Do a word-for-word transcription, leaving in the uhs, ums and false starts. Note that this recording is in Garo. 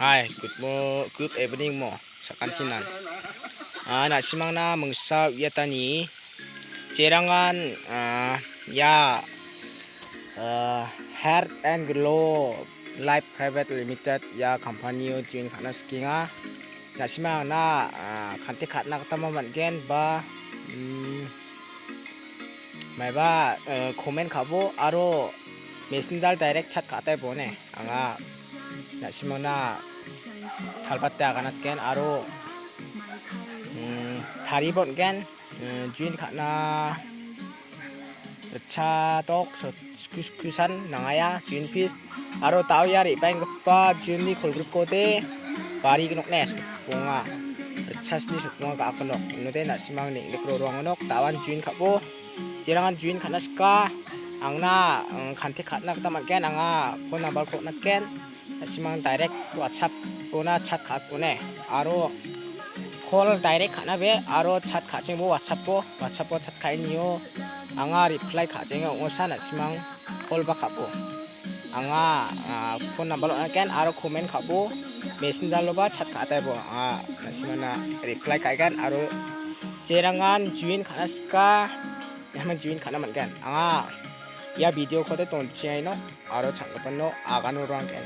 Hai, good mo-, good evening mo, sakantinan. Ah, na·simangna mingsa uiatani. Jerangan, ah, ia, ah, Health and Glow Life Private Limited ia kampanio join ka·na sikenga. Na·simangna, ah, kante ka·na gitaba man·gen ba, mm, maiba, eh, comment ka·bo aro messenger direct chat ka·ataibo ne. Anga na·simangna talbate aganatgen aro, mm, taribongen, mm, join ka·na ritchadok sot-, sku-, skusan nangaya join fees aro ta·o ia re·baenggipa June-ni kolgrikode bari gnokne sotbonga. Ritchasni sotbonga ga·akgnok. Inode na·simang neng·nik ro-, roangonok ta·oan join ka·bo. Jerangan join ka·na sika, angna, mm, kante ka·na gita man·gen, anga phone number-ko on·atgen. Na·simang direct WhatsApp-ona chat ka·atbone. Aro call direct ka·na be, aro chat ka·chengbo WhatsApp-o, WhatsApp-o chat ka·enio anga reply ka·chenge ong·osa na·simang call ba ka·bo. Anga, ah, phone number on·atgen aro comment ka·bo, messenger-loba chat ka·ataibo. Anga na·simangna reply ka·gen aro jerangan join ka·na sika, iama join ka·na man·gen. Anga ia video-kode donchiaino aro chang·gipino agano roanggen.